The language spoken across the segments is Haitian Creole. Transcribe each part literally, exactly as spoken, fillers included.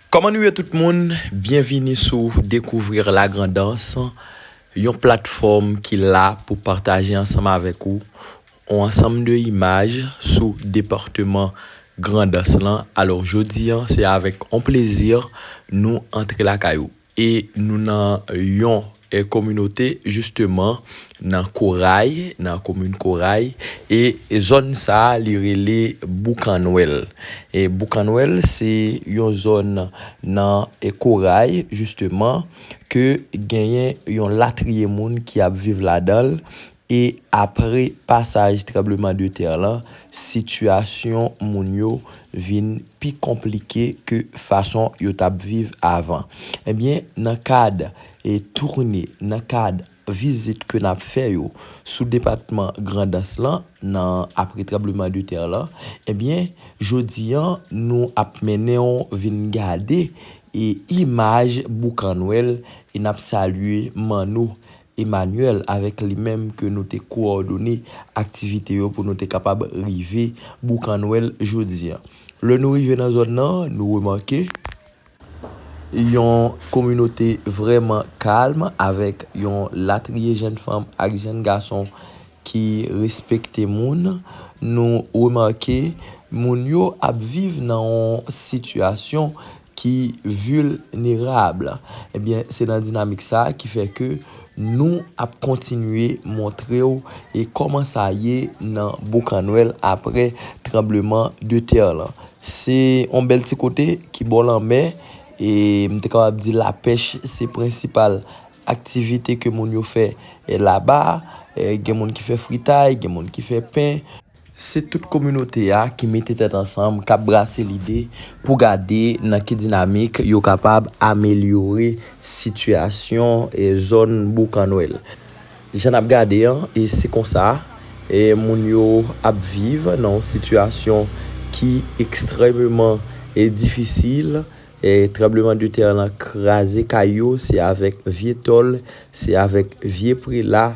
Kòman nou ye tout moun? Byenvini sou Découvrir la Grand'Anse, yon platfòm ki la pou pataje ansanm avèk ou yon ansanm de imaj sou depatman Grandans lan. Alò, jodi a, se avèk yon plezi nou antre lakay ou. E nou nan yon, e, kominote, jisteman, nan Koray, nan komin Koray. E, e zòn sa a, li rele Boukannwèl. E Boukannwèl, se yon zòn nan, e, Koray, jisteman, ke genyen yon latriye moun ki ap viv ladan l. E apre pasaj tranbleman de tè lan, sitiyasyon moun yo vin pi konplike ke fason yo t ap viv avan. Ebyen, nan kad, e, toune, nan kad vizit ke n ap fè yo sou depatman Grandans lan, nan apre tranbleman de tè lan, ebyen, jodi a, nou ap mennen w vin gade, e, imaj Boukannwèl, e n ap salye Manno Emmanuel avèk li menm ke nou te kowòdone aktivite yo pou nou te kapab rive Boukannwèl jodi a. Lè nou rive nan zòn nan, nou remake yon kominote vrèman kalm avèk yon latriye jèn fanm ak jèn gason ki respekte moun. Nou remake moun yo ap viv nan yon sitiyasyon ki vilnerab. Ebyen, se nan dinamik sa a ki fè ke nou ap kontinye montre w e kòman sa ye nan Boukannwèl apre tranbleman de tè lan. Se yon bèl ti kote ki bò lanmè, e m te kapab di lapèch se prensipal aktivite ke moun yo fè, e, laba, e, gen moun ki fè fritay, gen moun ki fè pen. Se tout kominote a ki mete tèt ansanm, k ap brase lide pou gade nan ki dinamik yo kapab amelyore sitiyasyon, e, zòn Boukannwèl. Jan n ap gade an, e se konsa, e moun yo ap viv nan yon sitiyasyon ki ekstrèmeman, e, difisil. E tranbleman de tè lan kraze kay yo, se avèk vye tòl, se avèk vye prela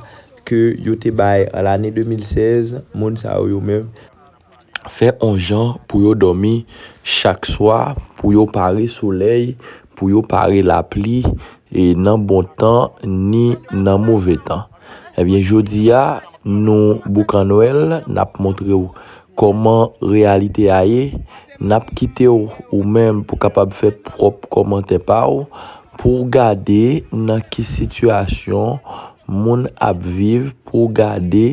ke yo te bay an lane de mil sèz, moun sa yo, yo menm, fè on jan pou yo dòmi chak swa, pou yo pare solèy, pou yo pare lapli, e nan bon tan, ni nan move tan. Ebyen, jodi a, nou Boukannwèl, n ap montre w kòman reyalite a ye. N ap kite w, ou menm, pou kapab fè pwòp kòmantè pa w, pou w gade nan ki sitiyasyon moun ap viv, pou w gade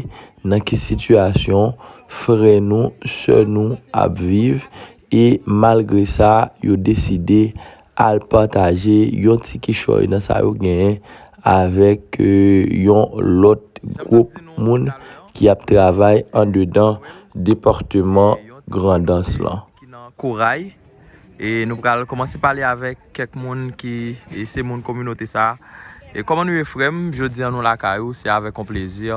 nan ki sitiyasyon frè nou, sè nou ap viv, e malgre sa, yo deside al pataje yon ti kichòy nan sa yo genyen avèk, e, yon lòt gwoup moun ki ap travay andedan depatman Grandans lan. Ki nan Koray. E nou pral kòmanse pale avèk kèk moun ki, e se moun kominote sa a. E kòman nou ye, frè m? Jodi a nou lakay ou, se avèk yon plezi.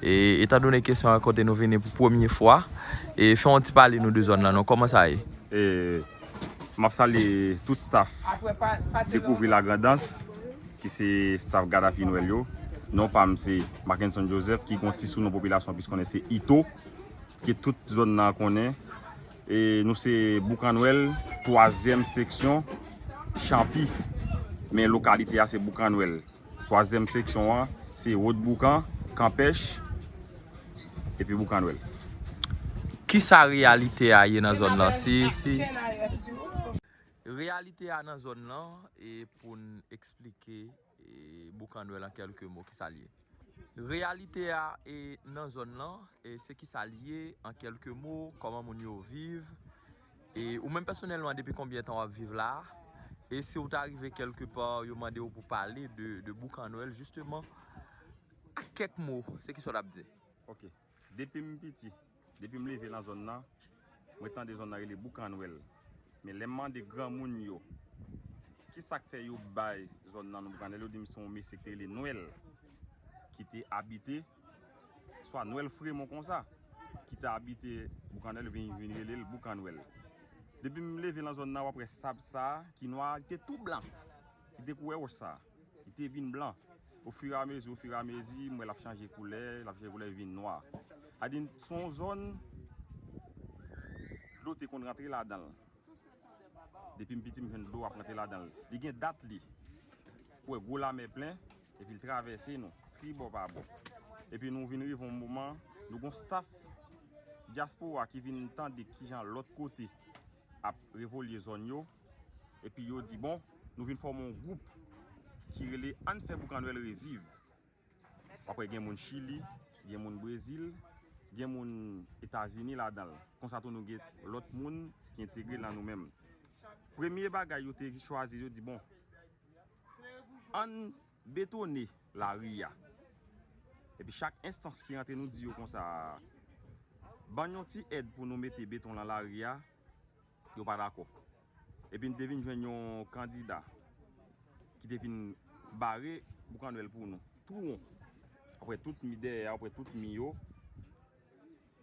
E etandone ke se yon kote nou vini pou premye fwa, e fè yon ti pale nou de zòn nan, non? Kòman sa ye? E m ap salye tout staff Découvrir la Grandans, ki se staff Gaddafi Nwèl yo. Non pa m se Mackenson Joseph, ki gon ti sounon popilasyon plis konnen se Ito, ke tout zòn nan konnen. E nou se Boukannwèl, twazyèm seksyon, Chanpi. Men lokalite a se Boukannwèl. Twazyèm seksyon an, se Wòt Boukan, Kanpèch, epi Boukannwèl. Kisa reyalite a ye nan zòn nan? Si, si. Reyalite a nan zòn nan, e pou n eksplike, e, Boukannwèl an kèlke mo, kisa l ye? Reyalite a, e, nan zòn nan, e, se kisa l ye, an kèlke mo, kòman moun yo viv. E ou menm pèsonèlman, depi konbyen tan w ap viv la a? E si w ta rive kèlke pa, yo mande w pou pale de, de Boukannwèl, jisteman, ak kèk mo, se kisa w t ap di? Ok. Depi m piti, depi m leve nan zòn nan, mwen tande zòn nan rele Boukannwèl. Men lè m mande granmoun yo, kisa k fè yo bay zòn nan non Boukannwèl, yo di m se yon mesye ki te rele Nwèl, ki te abite, swa Nwèl Fremon konsa, ki te abite Boukannwèl, vin, vin rele l Boukannwèl. Depi m leve nan zòn nan, w ap wè sab sa a, ki nwa, li te tou blan. Li te koulè wòch sa a. Li te vin blan. Ofiramezi, ofiramezi, m wè l ap chanje koulè, l ap chanje koulè, vin nwa. Sa di, se yon zòn dlo te konn rantre ladan l. Depi m piti, m jwenn dlo ap rantre ladan l. Li gen dat li. Ou wè gwo lamè plen, epi l travèse nou, tribò pa bò. Epi nou vin rive yon moman, nou gon staf dyaspora ki vin tande kijan lòt kote ap revolye zòn yo. Epi yo di, bon, nou vin fòme yon gwoup ki rele Ann fè Boukanwèl reviv. W ap wè gen moun Chili, gen moun Brezil, gen moun Etazini ladan l. Konsa tou nou gen lòt moun ki entegre nan nou menm. Premye bagay yo te chwazi, yo di, bon, ann betone lari a. Epi chak enstans ki rantre, nou di yo konsa, ban n yon ti èd pou nou mete beton lan lari a, yo pa dakò. Epi n te vin jwenn yon kandida ki te vin bare Boukanwèl pou nou. Tou won. Apre tout mi dèyè, apre tout mi yo,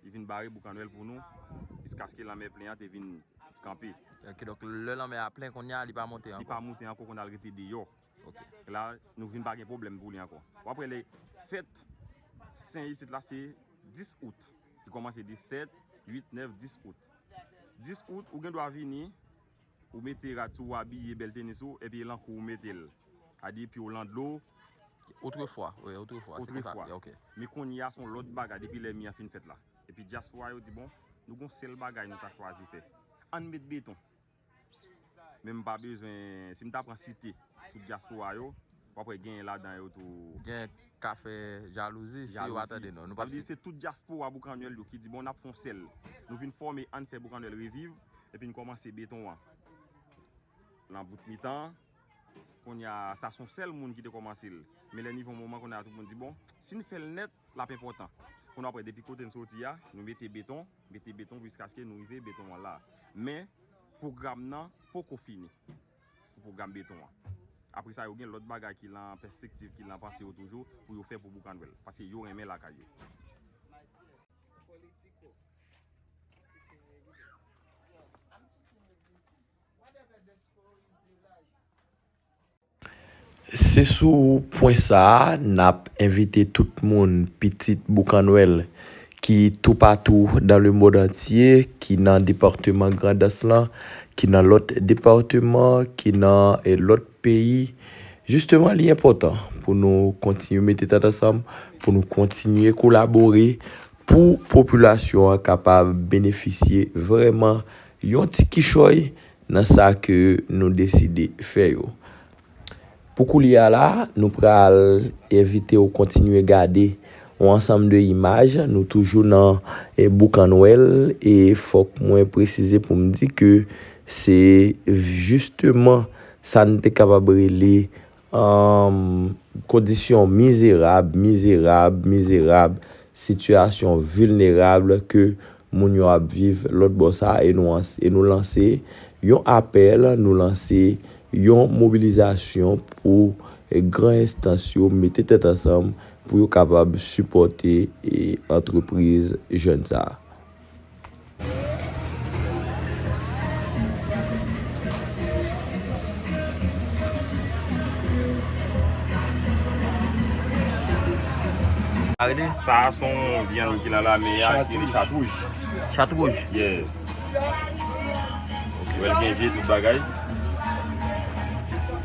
li vin bare Boukanwèl pou nou, jiskaske lanmè plen an te vin kanpe. Ok, donk lè lanmè a plen kounye a, li pa monte ankò? Li pa monte ankò, kounye a l rete deyò. Ok. La, nou vin pa gen pwoblèm pou li ankò. W ap wè lè fèt Sen isit la, se dis out. Ki kòmanse de sèt, uit, nèf, dis out. Dis out, ou gen dwa vini, ou mete rad sou ou, abiye bèl tenis ou, epi e lan kou ou mete l. Sa di pye w lan dlo. Otrefwa, wi, otrefwa, se konsa, otrefwa. Ok. Men kounye a, se yon lòt bagay, depi lè mi an fin fèt la. Epi dyaspora yo di, bon, nou gon sèl bagay nou ta chwazi fè. Ann met beton. Men m pa bezwen, si m ta pran site tout dyaspora yo, w ap wè genyen ladan yo tou. Gen ka fè jalouzi si yo pa tande non. Nou p ap site. Sa vle di se tout dyaspora Boukanwèl yo ki di, bon, n ap fè yon sèl. Nou vin fòme Ann fè Boukanwèl reviv, epi n kòmanse beton an. Nan bout mitan, kounye a, sa se yon sèl moun ki te kòmanse l. Men lè n rive yon moman, kounye a, tout moun di, bon, si n fè l nèt, l ap enpòtan. Kounye a, apre, depi kote n soti a, nou mete beton, mete beton jiskaske nou rive beton an la. Men, pwogram nan poko fini pou pwogram beton an. Apre sa, yo gen lòt bagay ki lan pèspektiv, ki lan panse yo toujou pou yo fè pou Boukanwèl. Paske yo renmen lakay yo. Se sou pwen sa a, n ap envite tout moun, pitit Boukanwèl, ki toupatou dans le monde entier, ki nan depatman Grandans lan, ki nan lòt depatman, ki nan, eh, lòt peyi. Jisteman, li enpòtan pou nou kontinye mete tèt ansanm, pou nou kontinye kolabore, pou popilasyon an kapab benefisye vrèman yon ti kichòy nan sa ke nou deside fè yo. Pou koulye a la, nou pral envite w kontinye gade yon ansanm de imaj. Nou toujou nan, e, Boukanwèl, e fòk mwen presize pou m di ke se jisteman sa n te kapab rele, anm, kondisyon mizerab, mizerab, mizerab, sitiyasyon vilnerab ke moun yo ap viv lòt bò sa a, e nou ans-, e nou lanse yon apèl, nou lanse yon mobilizasyon pou, e, gran enstans yo mete tèt ansanm pou yo kapab sipòte, e, antrepriz jèn sa a. Sa a se yon vyann ki nan lame a, ki rele chat wouj. Chat wouj? Yeah. Ou wè l gen je, tout bagay.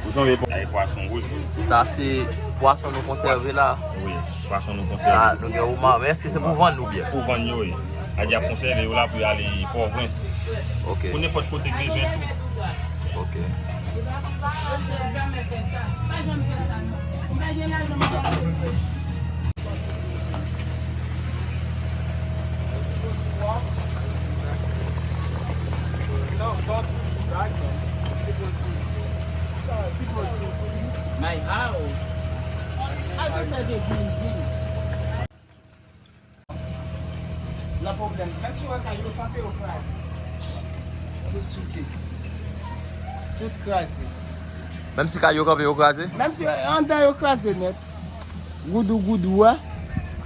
Ou sonje pwa-, ay, pwason wouj. Sa se pwason nou konsève la? Wi, pwason nou konsève. Ah, nou gen omar. Men èske se pou vann oubyen? Pou vann yo, wi. Sa di ap konsève yo la pou y ale Pòtoprens. Ok. Pou nenpòt kote k bezwen tou. Ok. My house. Nan pwoblèm. Menm si w wè kay yo kanpe, yo kraze. Tout souke. Tout kraze. Menm si kay yo kanpe, yo kraze? Menm si anndan yo kraze nèt. Goudou, goudou a,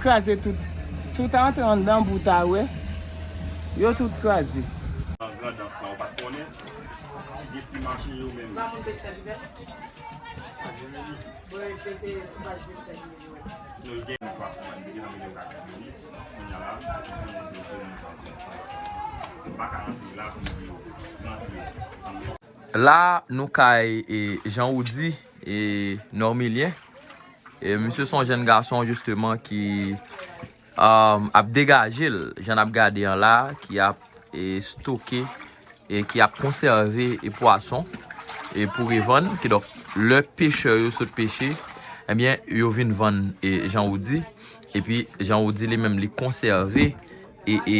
kraze tout. Si w ta antre anndan, pou w ta wè, yo tout kraze. Nan Grandans lan, ou pa t konnen, gen ti mache yo menm. Bon, e, e, e, sou paj Facebook li yo. Nou gen yon pwason, nou gen nan milieu kategori. Kounye a la, nou se, se, se, nou pa ka rantre la pou nou rantre. La, nou kay, e, Jean Roudy, e, Normilien. E, misye se yon jèn gason, jisteman, ki, um, ap degaje l, jan n ap gade an la, ki ap, e, stoke, e, ki ap konsève, e, pwason, e, pou revann. Kidonk, lè pechè yo sot peche, ebyen, yo vin vann, e, Jean Roudy. Epi, Jean Roudy li menm, li konsève, e, e,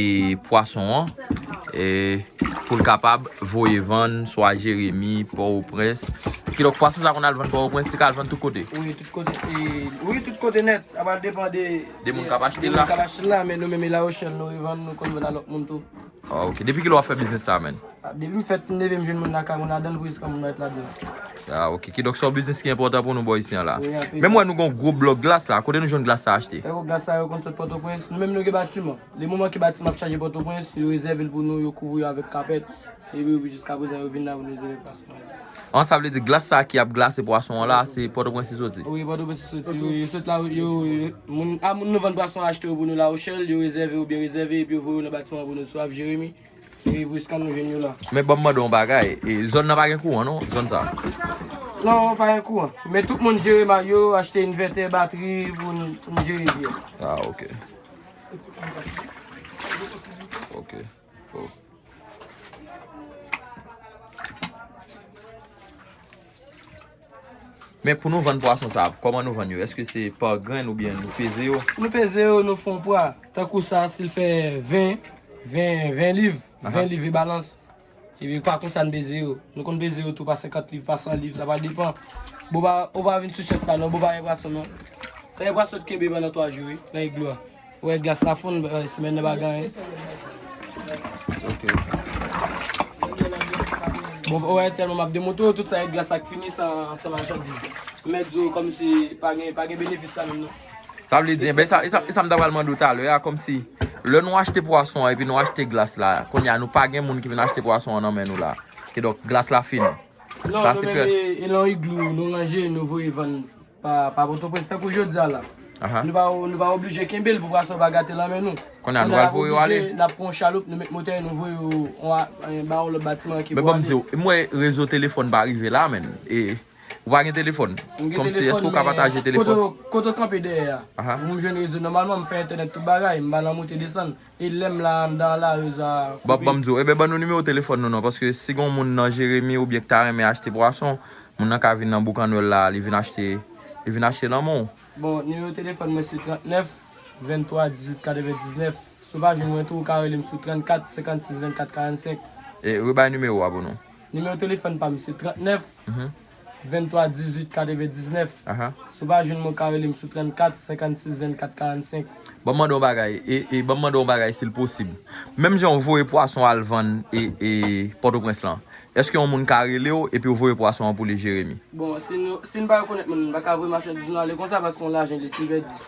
pwason an, e, pou l kapab voye vann, swa Jeremi, Pòtoprens. Kidonk, pwason sa konn al vann Pòtoprens, li ka al vann tout kote. Wi, tout kote. E, wi, tout kote nèt. Sa pral depann de, de moun k ap achte l la. De moun k ap achte l la, men nou menm, e Lawochèl, nou revann, nou konn vann a lòt moun tou. Ah, ok. Depi kilè w ap fè biznis sa, menn? Ah, depi m fèt, m leve, m jwenn moun lakay mwen ladan l, pou jiska moun mèt ladan l. Ah, ok. Kidonk, se yon biznis ki enpòtan pou nou bò isi an la. Wi, anpil. Men m wè nou gen yon gwo blòk glas la. Kote nou jwenn glas sa achte? Tankou glas sa yo konn sot Pòtoprens. Nou menm nou gen batiman. Le moman ke batiman ap chaje Pòtoprens, yo rezève l pou nou, yo kouvri yo avèk kapèt. Epi jiska prezan yo vin la pou nou rezève pwason an. An, sa vle di glas sa ki ap glase pwason an la, se Pòtoprens li soti? Wi, Pòtoprens li soti. Yo, yo sot la, yo, yo, moun, a moun nou vann pwason an achte yo pou nou Lawochèl, yo rezève, yo byen rezève, epi yo voye yo nan batiman pou nou, swa Jeremi. E pou jiska nou jwenn yo la. Men ban m mande yon bagay, e zòn nan pa gen kouran non, zòn sa? Non, pa gen kouran. Men tout moun jere ma yo, achte envètè, batri pou n, pou n jere byen. Ah, ok. Ok. Oh. Men pou nou vann pwason sa, kòman nou vann yo? Èske se pa grenn oubyen nou peze yo? Nou peze yo, nou fè yon pwa. Tankou sa, si l fè ven, ven, ven liv, ven liv e balans. Epi pa konsa n peze yo. Nou konn peze yo tou pa senkant liv, pa san liv, sa va depann. Bon, pa, ou pa vin sou chèz la non, bon, pa gen pwason non. Sa gen pwason t kenbe pandan twa jou, wi, nan iglo a. Ou wè glas la fonn, eh, simèn nan pa gen anyen. Ok. Bon, ou wè tèlman m ap demontre w, tout sa e glas ak fini san, san machandiz. M mèt di w kòmsi pa gen, pa gen benefis sa menm non. Sa vle di, enben, sa, e sa, e sa m ta pral mande w talè a, kòmsi lè nou achte pwason an epi nou achte glas la, kounye a nou pa gen moun ki vin achte pwason an nan men nou la. Kidonk, glas la fini. Non, sa nou se menm, e, e nan yon iglou, nou ranje, nou voye vann pa, pa Pòtoprens, tankou jodi a la. Aha. Nou pa, nou pa oblije kenbe l pou pwason pa gate nan men nou. Kounye a, nou pral voye yo ale. N ap pran yon chaloup, nou met motè, nou voye yo, on a, eh, ba yon lòt batiman ki pou ale. Men ban m di w, m wè rezo telefòn pa rive la, menn. E, ou pa gen telefòn? M gen telefòn, men kote, kote w kanpe dèyè a, aha, pou m jwenn rezo. Nòmalman, m fè entènèt tout bagay, m pa nan moute desann. E lè m la anndan an la, rezo a koupe. Bon, ban m di w, enben, ban nou nimewo telefòn nou non, paske si gen yon moun nan Jeremi oubyen ki ta renmen achte pwason, moun nan ka vin nan Boukannwèl la, li vin achte, li vin achte nan men w. Bon, nimewo telefòn mwen se trannèf, venntwa, dizuit, katrevendiznèf. Si w pa jwenn mwen tou, ou ka rele m sou trannkat, senkannsis, vennkat, karannsenk. E, rebay nimewo a pou nou. Nimewo telefòn pa m se trannèf, venntwa, dizuit, katrevendiznèf. Aha. Si w pa jwenn mwen, ou ka rele m sou trannkat, senkannsis, vennkat, karannsenk. Ban m mande w yon bagay, e, e, ban m mande w yon bagay si l posib. Menm jan w voye pwason al vann, e, e, Pòtoprens lan, èske yon moun ka rele w epi w voye pwason an pou li Jeremi? Bon, si nou, si n pa rekonèt moun, nou pa ka voye machandiz nou ale konsa paske yon lajan li si l pèdi.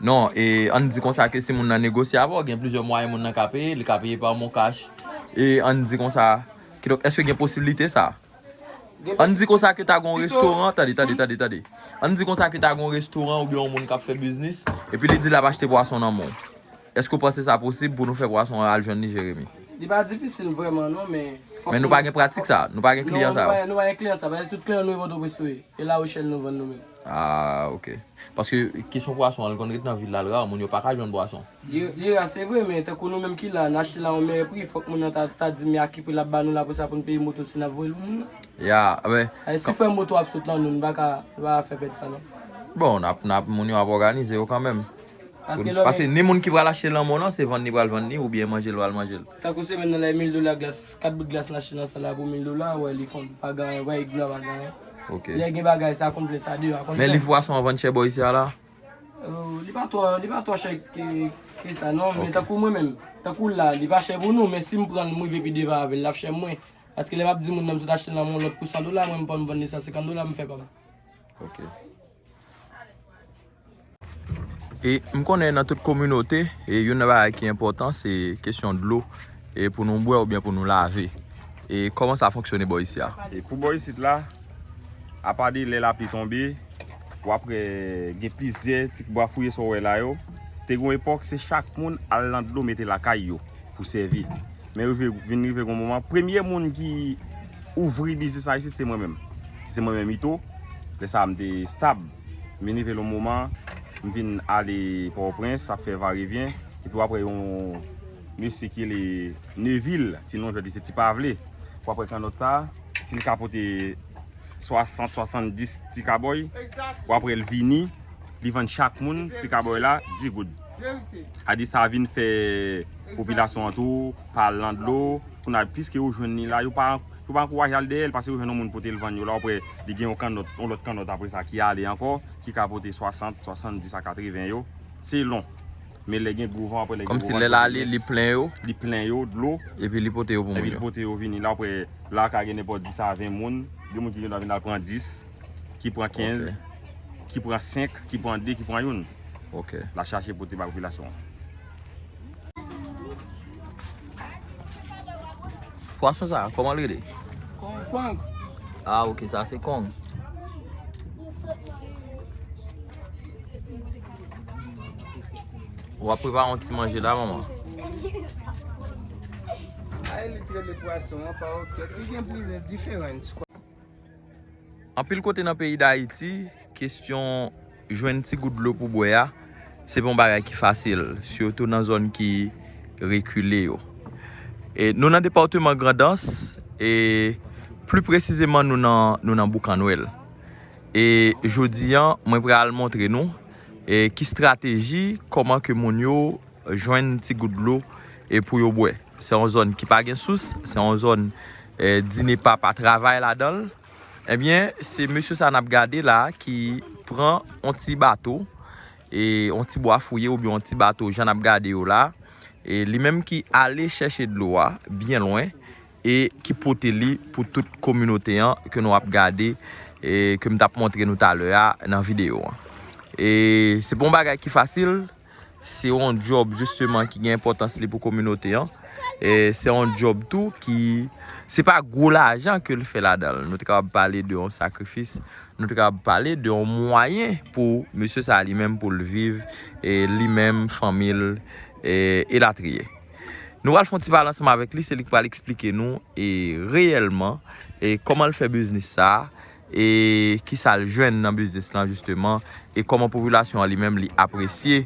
Non, e ann di konsa ke si moun nan negosye avè w, gen plizyè mwayen moun nan ka peye, li ka peye pa MonCash. E ann di konsa, kidonk, èske gen posiblite sa? Ann di konsa ke ta gen yon restoran, tande, tande, tande, tande. Ann di konsa ke ta gen yon restoran oubyen yon moun k ap fè biznis, epi li di l ap achte pwason nan men w. Èske w panse sa posib pou nou fè pwason an al jwenn li Jeremi? Li pa difisil vrèman non, men fòk nou... Men nou pa gen pratik sa, nou pa gen kliyan sa yo. Non, nou pa, nou pa gen kliyan sa, paske tout kliyan nou e Pòtoprens yo ye, e Lawochèl nou vann nou menm. Ah, ok. Paske kesyon pwason an, li konn ret nan vil la, l ra, moun yo pa ka jwenn pwason. Li, li ra, se vre, men tankou nou menm ki la, n achte la yon meyè pri, fòk moun nan ta, ta di men a ki pri l ap ba nou la, apre sa pou n peye moto si n ap voye l pou moun nan. Ya, men... Ay, si frè moto ap sot lan nou, nou pa ka, nou pa ka fè pèt sa non. Bon, n ap, n ap, moun yo ap òganize yo kanmenm. Paske lè... Paske ni moun ki pral achte l nan men w lan, se vann li pral vann li, oubyen manje l pral manje l. Tankou semèn nan la, mil dola glas, kat bout glas n achte nan sal la pou mil dola, wè, li fonn, pa gen anyen, wè, iglo a pa gen anyen. Ok. Lè gen bagay, sa konn plè sa deyò a, konn plè. Men liv pwason an vann chè bò isi a la? Oh, li pa twò, li pa twò chè ke, ke sa, non, men tankou mwen menm, tankou la, li pa chè pou nou, men si m pran l, m rive pi devan avè l, l ap chè mwen. Paske lè m ap di moun nan m sot achte l nan men w lòt pou san dola, mwen m pran m vann li san senkant dola, m fè pa m. Ok. E m konnen nan tout kominote, e youn nan bagay ki enpòtan, se kesyon dlo, e pou nou bwè oubyen pou nou lave. E kòman sa fonksyone bò isi a? E pou bò isit la, Apa de lè lapli tonbe, w ap wè gen plizyè ti bwa fouye sa w wè la yo. Te gen yon epòk, se chak moun al nan dlo mete lakay yo pou sèvi. Men rive, vin rive yon moman, premye moun ki ouvri biznis la isit, se mwen menm. Se mwen menm Ito. Lè sa a, m te stab. Men rive yon moman, m vin ale Pòtoprens, ap fè varevyen. Epi w ap wè yon mesye ki rele Neville, ti non jwèt li se Ti Pavle. W ap wè kannòt sa, si l ka pote swasant, swasanndis ti kabòy, w ap wè l vini, li vann chak moun ti kabòy la dis goud. A di sa vin fè popilasyon an tou pa al nan dlo, kounye a, piske yo jwenn li la, yo pa, yo pa ankouraje al dèyè l, paske yo jwenn yon moun pote l vann yo la, w ap wè li gen yon kannòt, yon lòt kannòt apre sa ki ale ankò, ki ka pote swasant, swasanndis a katreven yo, selon. Men lè gen gwo van, apre lè gen gwo van, li pote lès. Kòmsi lè l ale, li plen yo? Li plen yo dlo. Epi li pote yo pou moun yo. Epi li pote yo vini. La, w ap wè, la ka gen nenpòt dis a ven moun. Gen moun ki gen dwa vin al pran dis, ki pran kenz, ki pran senk, ki pran de, ki pran youn. Ok. L ap chache pote ba popilasyon an. Pwason sa, kòman l rele? Kong. Ah, ok, sa se kong. W ap prepare yon ti manje la, manman. Ay, li t rele pwason an pa okèt. Li gen plizyè diferans. Anpil kote nan peyi Dayiti, kesyon jwenn ti gout dlo pou bwè a, se pa yon bagay ki fasil, sitou nan zòn ki rekile yo. E nou nan depatman Grandans, e pli presizeman nou nan, nou nan Boukannwèl. E jodi a, mwen pral montre nou, e ki estrateji, kòman ke moun yo jwenn ti gout dlo e pou yo bwè. Se yon zòn ki pa gen sous, se yon zòn, eh, Dinepa pa travay ladan l. Ebyen, se mesye sa n ap gade la ki pran yon ti bato, e yon ti bwa fouye oubyen yon ti bato jan n ap gade yo la. E li menm ki ale chèche dlo a byen lwen e ki pote li pou tout kominote an ke nou ap gade e ke m t ap montre nou talè a nan videyo an. E se pa yon bagay ki fasil, se yon djòb jisteman ki gen enpòtans li pou kominote an. E se yon djòb tou ki, se pa gwo lajan ke l fè ladan l. Nou te kapab pale de yon sakrifis, nou te kapab pale de yon mwayen pou mesye sa li menm pou l viv, e li menm, fanmi l, e elatriye. Nou pral fè yon ti pale ansanm avèk li, se li k pral eksplike nou, e reyèlman, e kòman l fè biznis sa, e kisa l jwenn nan biznis lan jisteman, e kòman popilasyon an li menm li apresye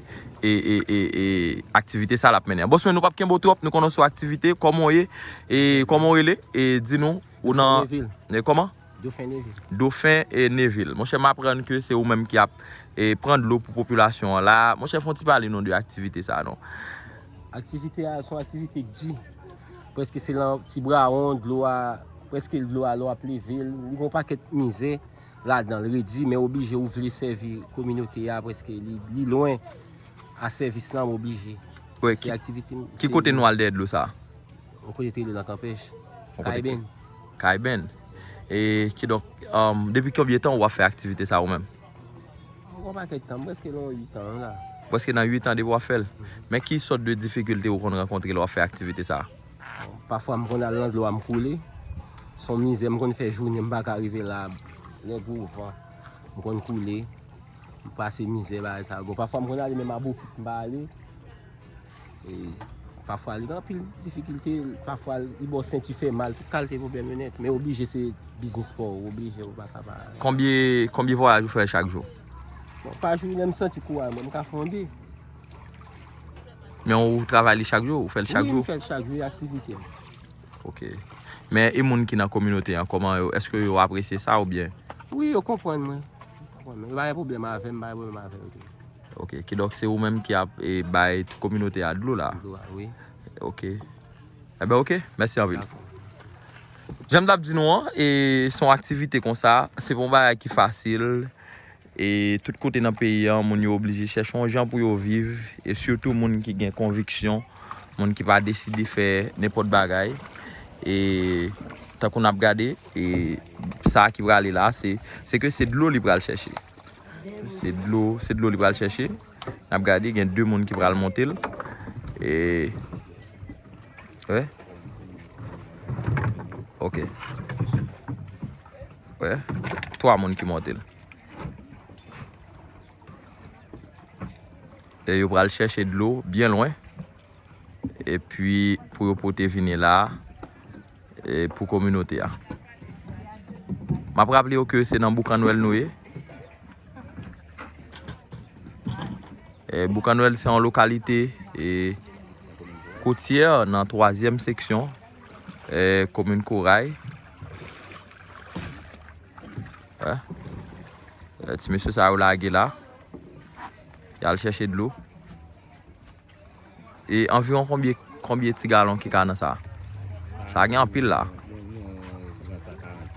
e, e, e, e aktivite sa l ap mennen an. Bòs mwen, nou p ap kenbe w twòp, nou konnen w sou aktivite, kòman w ye, e kòman w rele, e di nou, ou nan, Dofen Nevil. E kòman? Dofen Nevil. Dofen e Nevil. Monchè, m aprann ke se ou menm ki ap, e, pran dlo pou popilasyon an la. Monchè, fè yon ti pale nou de aktivite sa a non. Aktivite a se yon aktivite k di. Prèske se lan ti brawon, dlo a, prèske dlo a lè w ap leve l, li gen yon pakèt mizè ladan l, redi, men oblije ou vle sèvi kominote a, prèske li, li lwen a sèvis lan, m oblije. Wi, se ki, aktivite m, ki se kote nou al dèyè dlo sa a? Yon kote te rele Lankanpèch. Yon kote Kayben. Kayben. E kidonk, um, depi konbyen tan w ap fè aktivite sa a ou menm? Yon pakèt tan, prèske nan uit an la. Prèske nan uit an depi w ap fè l. Men ki sòt de difikilte ou konn rankontre lè w ap fè aktivite sa a? Bon, pafwa m konn al nan dlo a, m koule. Se yon mizè, m konn fè jounen m pa ka rive la. Lè gwo van, m konn koule. M pase mizè bagay sa. Bon, pafwa m konn ale menm a bokit, m pa ale. E pafwa li gen anpil difikilte, pafwa li ba w senti fè mal, tout kalite pwoblèm yo nèt. Men oblije se biznis pa w, oblije ou pa ka pa. Konbyen, konbyen vwayaj ou fè chak jou? Bon, pa jou, lè m santi kouraj mwen, m ka fè yon de. Men ou travay li chak jou, ou fè l chak jou? Wi, m fè l chak jou, e aktivite m. Ok. Men e moun ki nan kominote an, kòman yo, èske yo apresye sa oubyen? Wi, yo konprann mwen. Yo konprann mwen. Yo pa gen pwoblèm avè m, m pa gen pwoblèm avè yo tou. Ok, kidonk se ou menm ki ap, e, bay tout kominote a dlo la? Dlo a, wi. Ok. Enben, ok, mèsi anpil. Dakò. Jan m t ap di nou an, e, se yon aktivite konsa, se pa yon bagay ki fasil. E tout kote nan peyi an, moun yo oblije chèche yon jan pou yo viv, e sitou moun ki gen konviksyon, moun ki pa deside fè nenpòt bagay. E tankou n ap gade, e sa ki prale la, se, se ke se dlo li pral chèche. Se dlo, se dlo li pral chèche. N ap gade, gen de moun ki pral monte l. E, wè. Ok. Wè, Twa moun ki monte l. E yo pral chèche dlo byen lwen. Epi pou yo pote vini la, e pou kominote a. M ap raple yo ke se nan Boukannwèl nou ye. E, Boukannwèl se yon lokalite, e, kotyè nan twazyèm seksyon, e, komin Koray. E, e, ti mesye sa yo lage la. Y al chèche dlo. E anviwon konbyen, konbyen ti galon ki ka nan sa? Sa gen anpil la.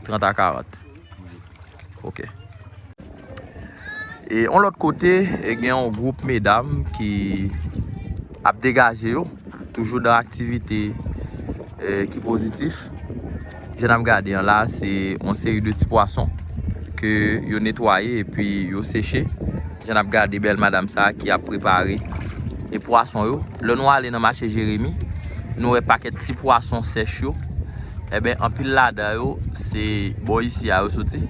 Trant a karant. Ok. E yon lòt kote, e gen yon gwoup medam ki ap degaje yo, toujou nan aktivite, e, ki pozitif. Jan n ap gade an la, se yon seri de ti pwason ke yo netwaye epi yo seche. Jan n ap gade bèl madam sa a ki ap prepare e pwason yo. Lè nou ale nan mache Jeremi, nou wè pakèt ti pwason sèch yo. Enben, anpil ladan yo, se bò isi a yo soti.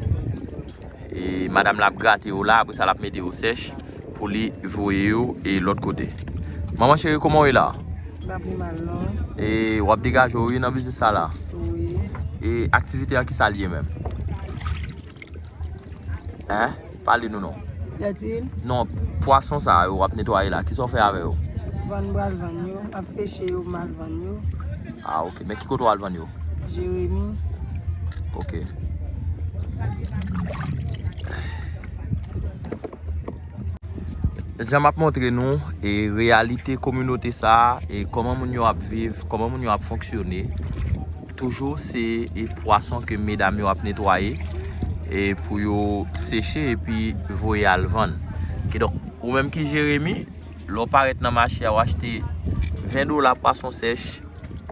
E madam la ap grate yo la, apre sa l ap mete yo sèch pou li voye yo e lòt kote. Manman cheri, kòman w ye la? M pa pi mal, non. E w ap degaje w, wi, nan biznis sa la? Wi. E aktivite a, ki sa l ye menm? Hein? Pale nou non. Dètil? Non, pwason sa yo w ap netwaye la, kisa w fè avè yo? Vann, m pral vann yo, m ap seche yo, m al vann yo. Ah, ok. Men ki kote w al vann yo? Jeremi. Ok. Jan m ap montre nou, e, reyalite kominote sa a, e, kòman moun yo ap viv, kòman moun yo ap fonksyone. Toujou se, e, pwason ke medam yo ap netwaye, e, pou yo seche epi voye al vann. Kidonk, ou menm ki Jeremi, lè w parèt nan mache a, w achte ven dola pwason sèch,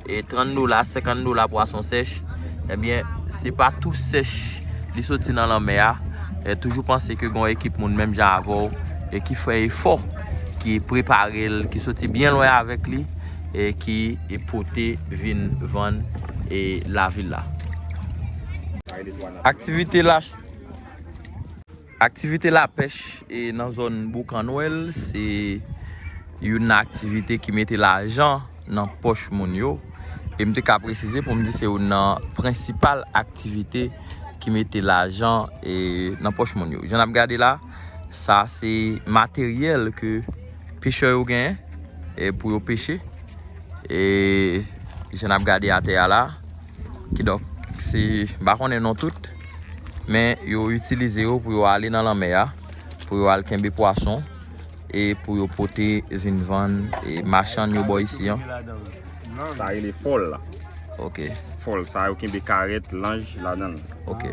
e trant dola, senkant dola pwason sèch, ebyen, se pa tou sèch li soti nan lanmè a. E toujou panse ke gen yon ekip moun menm jan avè w e ki fè efò, ki prepare l, ki soti byen lwen avèk li, e ki, e pote vin vann, e lavil la. Aktivite la Aktivite lapèch, e, nan zòn Boukannwèl, se youn nan aktivite ki mete lajan nan pòch moun yo. E m te ka presize pou m di se youn nan prensipal aktivite ki mete lajan, e, nan pòch moun yo. Jan n ap gade la, sa se materyèl ke pechè yo genyen, e, pou yo peche. E jan n ap gade atè a la, kidonk, se, m pa konnen non tout, men yo itilize yo pou yo ale nan lanmè a, pou yo al kenbe pwason, e pou yo pote vin vann, e machann yo bò isi an. Sa rele fòl la. Ok. Fòl sa yo kenbe karèt, lanj ladan l. Ok.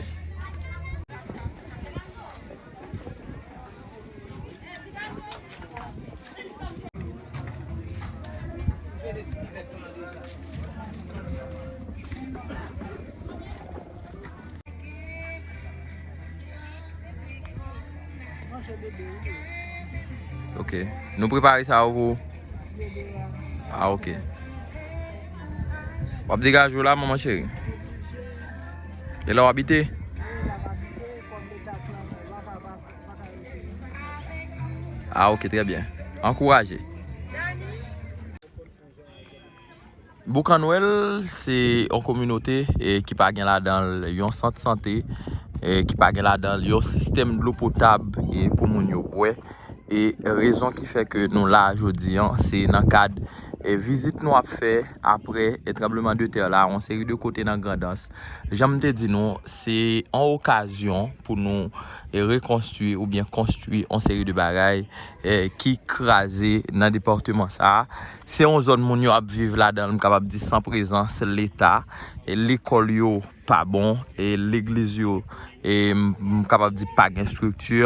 Ok. Nou prepare sa yo pou ou? Ah, ok. W ap degaje w la, manman cheri? E la w abite? Ah, ok, trè byen. Ankouraje. Boukannwèl se yon kominote, e, ki pa gen ladan l yon sant sante, e, ki pa gen ladan l yon sistèm dlo potab, e, pou moun yo bwè. E rezon ki fè ke nou la jodi an, se nan kad, e, vizit nou ap fè apre, e, tranblemanntè la, yon seri de kote nan Grandans. Jan m te di nou, se yon okazyon pou nou, e, rekonstwi oubyen konstwi yon seri de bagay, e, ki kraze nan depatman sa a. Se yon zòn moun yo ap viv ladan l, m kapab di san prezans Leta, e, lekòl yo pa bon, e, legliz yo, e, m, m kapab di pa gen estrikti,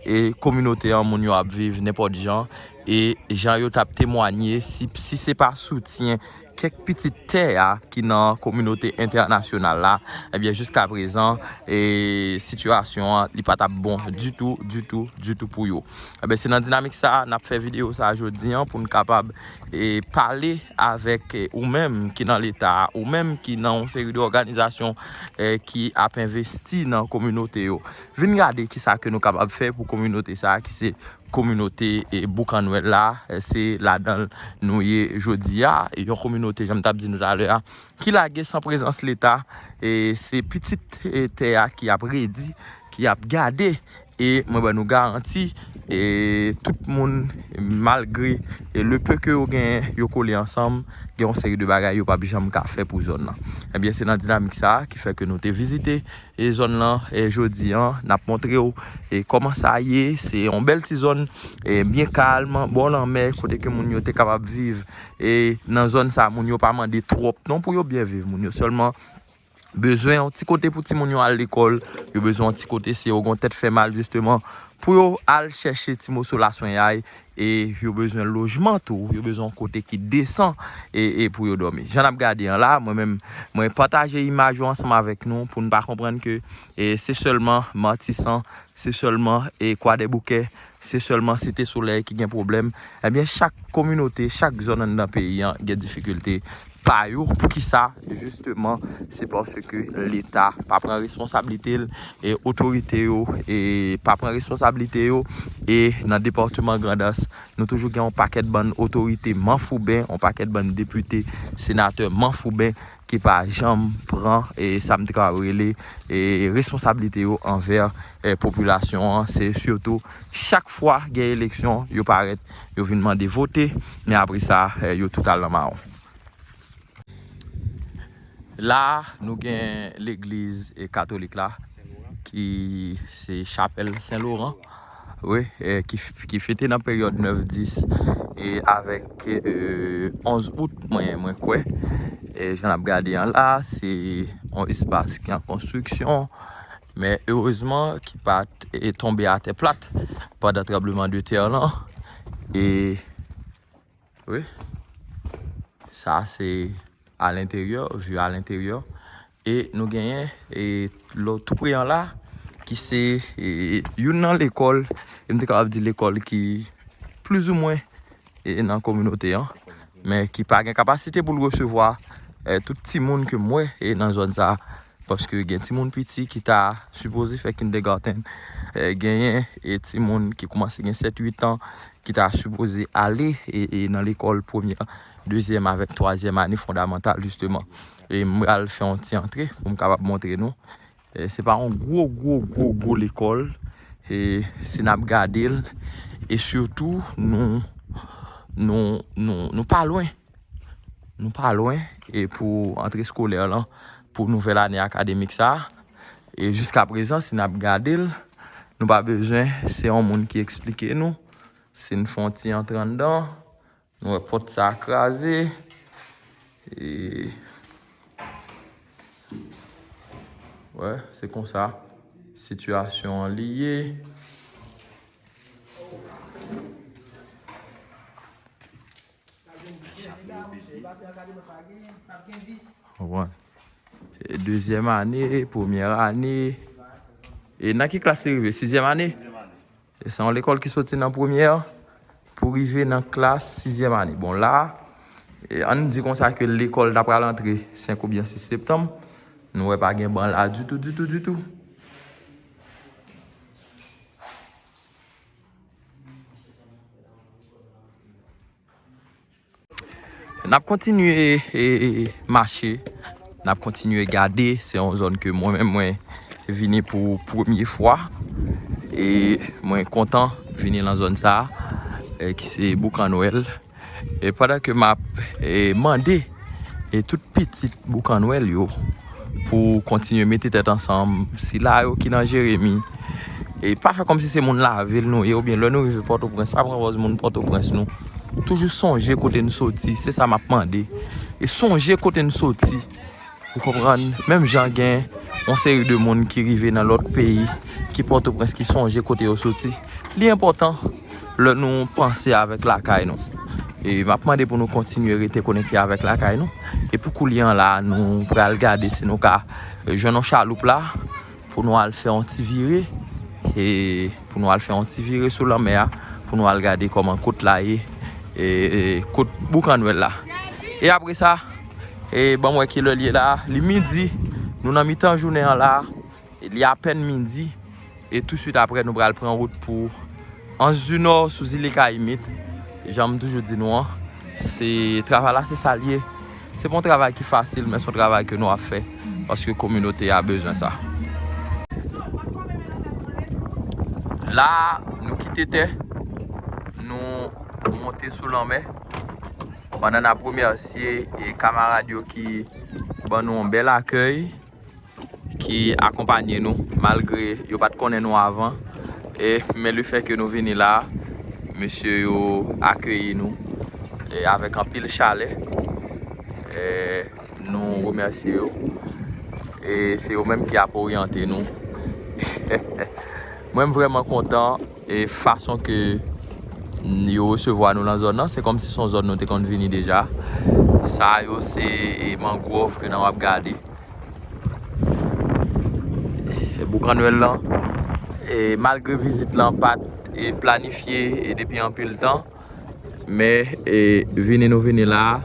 e kominote an, moun yo ap viv nenpòt jan, e jan yo t ap temwanye, si, si se pa soutyen kèk pitit tè a ki nan kominote entènasyonal la, ebyen, jiska prezan, e, sitiyasyon an, li pa t ap bon ditou, ditou, ditou pou yo. Ebyen, se nan dinamik sa a, n ap fè videyo sa a jodi an pou n kapab, e, pale avèk, e, ou menm ki nan Leta a, ou menm ki nan yon seri de òganizasyon, e, ki ap envesti nan kominote yo. Vin gade kisa ke nou kapab fè pou kominote sa a, ki se kominote, e, Boukannwèl la, e, se ladan l nou ye jodi a. Yon kominote, jan m t ap di nou talè a, ki lage san prezans Leta, e se pitit, e, tè a ki ap redi, ki ap gade, e mwen ban nou garanti, e tout moun, malgre, e le peu ke yo genyen, yo kole ansanm, gen yon seri de bagay yo p ap janm ka fè pou zòn nan. Ebyen, se nan dinamik sa a ki fè ke nou te vizite, e zòn nan, e jodi an, n ap montre w, e kòman sa ye, se yon bèl ti zòn, e byen kalm, bò lanmè, kote ke moun yo te kapab viv, e nan zòn sa, moun yo pa mande twòp non pou yo byen viv, moun yo sèlman bezwen yon ti kote pou timoun yo al lekòl, yo bezwen yon ti kote si yo gon tèt fè mal jisteman, pou yo al chèche ti moso laswenyay, e yo bezwen lojman tou, yo bezwen yon kote ki desan, e, e pou yo dòmi. Jan n ap gade an la, mwen menm, mwen pataje imaj yo ansanm avèk nou pou n pa konprann ke, e, se sèlman Matisan, se sèlman, e, Kwadèboukè, se sèlman Site Solèy ki gen pwoblèm. Ebyen, chak kominote, chak zòn anndan peyi an gen difikilte pa yo. Poukisa? Jisteman, se paske Leta pa pran responsablite l, e otorite yo, e pa pran responsablite yo, e nan depatman Grandans, nou toujou gen yon pakèt bann otorite manfouben, yon pakèt bann depite, senatè manfouben ki pa janm pran, e sa m te ka rele, e responsablite yo anvè, e popilasyon an. Se sitou chak fwa gen eleksyon, yo parèt, yo vin mande vote, men apre sa, e yo tout al nan mawon. La, nou gen legliz, e, katolik la, ki se chapèl Sen Loran, wi, e, ki, ki fete nan peryòd nèf dis, e avèk, e, onz out, mwen, mwen kwè. E, jan n ap gade an la, se yon espas ki an konstriksyon, men erezman ki pa t, e, tonbe atè plat pandan tranbleman de tè lan. E Wi. Sa se alenteryè, view alenteryè. E nou genyen, e, lò tou pre an la, ki se, e, youn nan lekòl, e m te kapab di lekòl ki plizoumwen, e, nan kominote an, men ki pa gen kapasite pou l resevwa, e, tout timoun ke m wè, e, nan zòn sa a. Paske gen timoun piti ki ta sipoze fè kindergarten, e, genyen, e, timoun ki kòmanse gen sèt uit an, ki ta sipoze ale, e, e, nan lekòl premyè, dezyèm avèk twazyèm ane fondamantal, jisteman. E m pral fè yon ti antre pou m kapab montre nou. E se pa yon gwo, gwo, gwo, gwo lekòl. E si n ap gade l, e sitou, nou, nou, nou, nou pa lwen. Nou pa lwen, e pou antre eskolè lan, pou nouvèl ane akademik sa a. E jiska prezan, si n ap gade l, nou pa bezwen se yon moun ki eksplike nou. Si n fè yon ti antre anndan, nou wè pòt sa a kraze. E, wè, se konsa sitiyasyon an li ye. Konprann? E, dezyèm ane, premyè ane. E nan ki klas li rive? Sizyèm ane? E se yon lekòl ki soti nan premyè pou rive nan klas sizyèm ane. Bon, la, e, ann di konsa ke lekòl ta pral antre senk oubyen sis septanm. Nou wè pa gen ban la ditou, ditou, ditou. N ap kontinye, e, mache, n ap kontinye gade. Se yon zòn ke mwen menm mwen vini pou premye fwa. E mwen kontan vini nan zòn sa a, e, ki se Boukannwèl. E pandan ke m ap, e, mande, e, tout pitit Boukannwèl yo pou kontinye mete tèt ansanm, sila yo ki nan Jeremi, e pa fè kòmsi se moun lavil nou ye, oubyen lè nou rive Pòtoprens, pa pran pòz moun Pòtoprens nou. Toujou sonje kote n soti, se sa m ap mande. E sonje kote n soti. Ou konprann? Menm jan gen yon seri de moun ki rive nan lòt peyi, ki Pòtoprens, ki sonje kote yo soti. Li enpòtan lè nou panse avèk lakay nou. E m ap mande pou nou kontinye rete konekte avèk lakay nou. E pou koulye a la, nou pral gade si nou ka jwenn yon chaloup la pou nou al fè yon ti vire. E pou nou al fè yon ti vire sou lanmè a, pou nou al gade kòman kot la ye, e, e kot Boukannwèl la. E apre sa, e ban m wè kilè l ye la, li midi, nou nan mitan jounen an la. Li apèn midi, e touswit apre nou pral pran wout pou Anse du Nord sou Zile Kayimit. Jan m toujou di nou an, se travay la, se sa l ye. Se pa yon travay ki fasil, men se yon travay ke nou ap fè paske kominote a bezwen sa. La, nou kite tè, nou monte sou lanmè. Pandan n ap remèsye, e, kamarad yo ki ban nou yon bèl akèy, ki akonpanye nou, malgre yo pa t konnen nou avan. E, men lefètke nou vini la, mesye yo akeyi nou, e, avèk anpil chalè. E, nou remèsye yo. E se yo menm ki ap oryante nou. Mwen, m vrèman kontan, e, fason ke yo resevwa nou nan zòn nan. Se kòmsi se yon zòn nou te konn vini deja. Sa yo se, e, mangwòv ke n ap gade. E, Boukannwèl lan, e, malgre vizit lan pa t, e, planifye, e, depi anpil tan, men, e, vini nou vini la,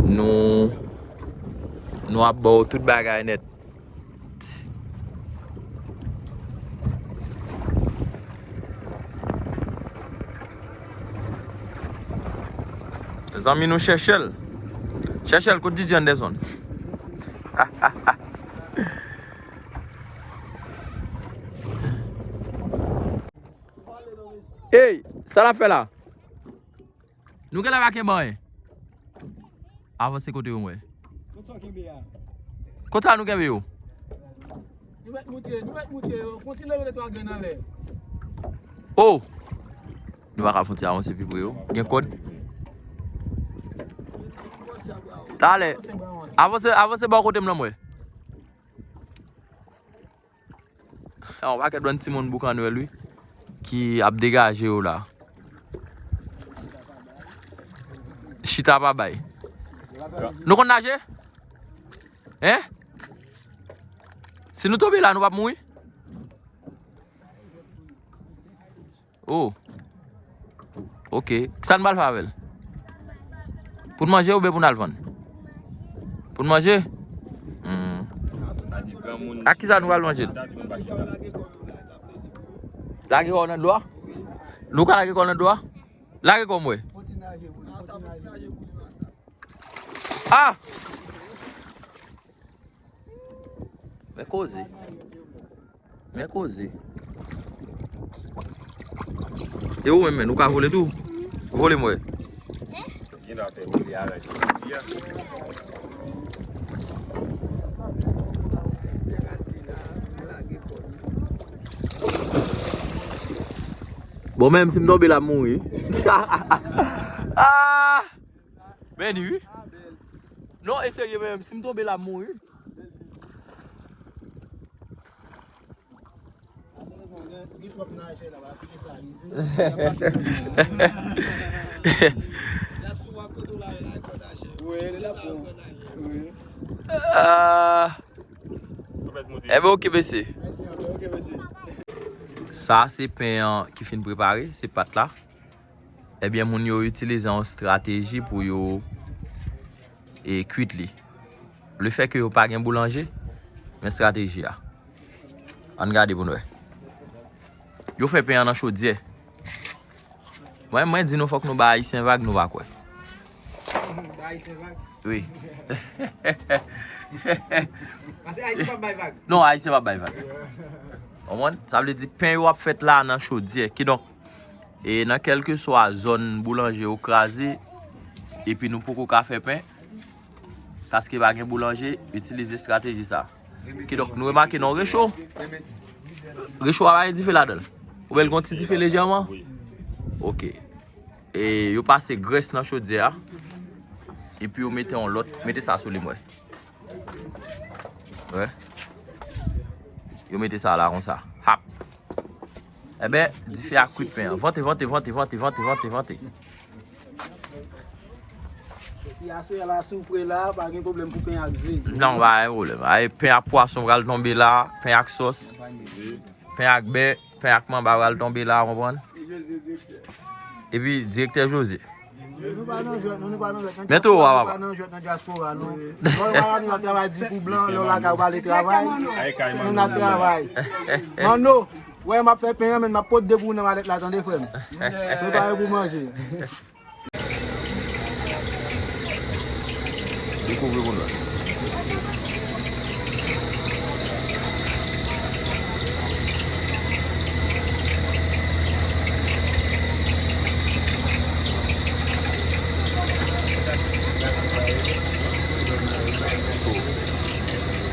nou, nou ap ba w tout bagay nèt. Zanmi nou Chèchèl. Chèchèl, kot D J Anderson? Ey, sa l ap fè la? Nou genlè pa kenbe anyen. Avanse kote yo, mwen. Kot sa w kenbe a? Kot sa nou kenbe yo? Nou mèt moutre, nou mèt moutre yo. Fon ti leve de twa grenn anlè. Oh! Nou pa ka fon ti avanse pi pre yo. Gen kòd. Talè. Avanse, avanse bò kote m lan, mwen. Yon pakèt bann timoun Boukannwèl, wi, ki ap degaje yo la. Chita pa bay. Nou konn naje? Hein? Si nou tonbe la, nou p ap mouri? Oh. Ok. Kisa n pral fè avè l? Pou n manje oubyen pou n al vann? Pou n manje? Hmm. Ak kisa nou pral manje l? Lage kò w nan dlo a? Nou ka lage kò w nan dlo a? Lage kò m wè. Ah! Men koze. Men koze. E ou menm, menm, ou ka vole tou? Vole m wè. Bon, menm si m tonbe la, m mouri. Ah! Beni, wi. Non, e serye, menm si m tonbe la, m mouri. Ah. Enben, oke, mesye. Sa se pen an ki fin prepare, se pat la. Ebyen, moun yo itilize yon estrateji pou yo, e, kuit li. Lefètke yo pa gen boulanje, men estrateji a. Ann gade pou n wè. Yo fè pen an nan chodyè. Mwen, mwen di nou fòk nou ba Ayisyen vag, nou pa kwè. Ba Ayisyen vag? Wi. Paske Ayisyen p ap bay vag. Non, Ayisyen p ap bay vag. Konprann? Sa vle di pen yo ap fèt la nan chodyè. Kidonk, e nan kèlkeswa zòn boulanje yo kraze, epi nou poko ka fè pen, paske pa gen boulanje, itilize estrateji sa. Kidonk, nou remake nan recho. Recho a pa gen dife ladan l. Ou wè l gon ti dife lejèman? Oke. E yo pase grès nan chodyè a. Epi yo mete yon lòt, mete sa sou li, m wè. Wè. Yo mete sa la konsa. Hap. Enben, dife a kwit pen an. Vante, vante, vante, vante. Vante, vante, vante. Epi aswè la, si w pre la, pa gen pwoblèm pou pen ak ze. Non, pa gen pwoblèm. Ay, pen ak pwason pral tonbe la, pen ak sòs, pen ak bè, pen ak manba pral tonbe la, w konprann? Epi direktè Jose. Nou pa nan jwèt, non, nou pa nan jwèt nan dyaspora, nou pa nan jwèt nan dyaspora, non. Bon, nou pa nan travay di pou blan, lè w lakay ou pa ale travay, nou n ap travay. Manno, wè m ap fè pen an, men m ap pot de pou ou nan malèt la, tande frè m. Prepare pou manje. Dekouvri pou nou.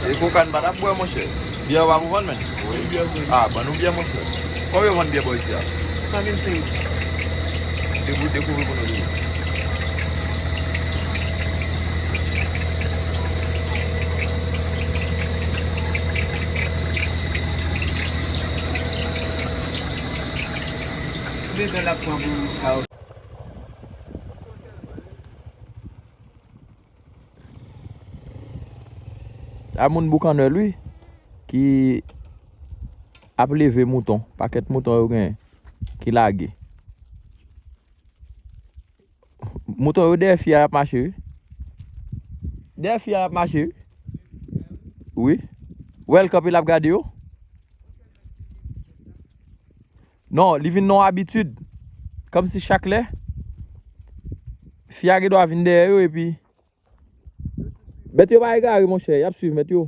E koka n pa t ap bwè, monchè. Byè w ap vann, menn? Wi, byè m vann. Ah, ban nou byè, monchè. Konbyen yo vann byè bò isi a? San vennsenk. Dekouvri pou nou, dekouvri. Konbyen tan l ap pran pou sa yo? A moun Boukannèl wi ki ap leve mouton, pakèt mouton yo genyen ki lage. Mouton yo dèyè fi a y ap mache wi. Dèyè fi a y ap mache wi. Wi. Wè l kanpe l ap gade yo. Non, li vin nan yon abitid. Kòmsi chak lè fi a gen dwa vin dèyè yo epi Bèt yo pa egare monchè, y ap swiv mèt yo.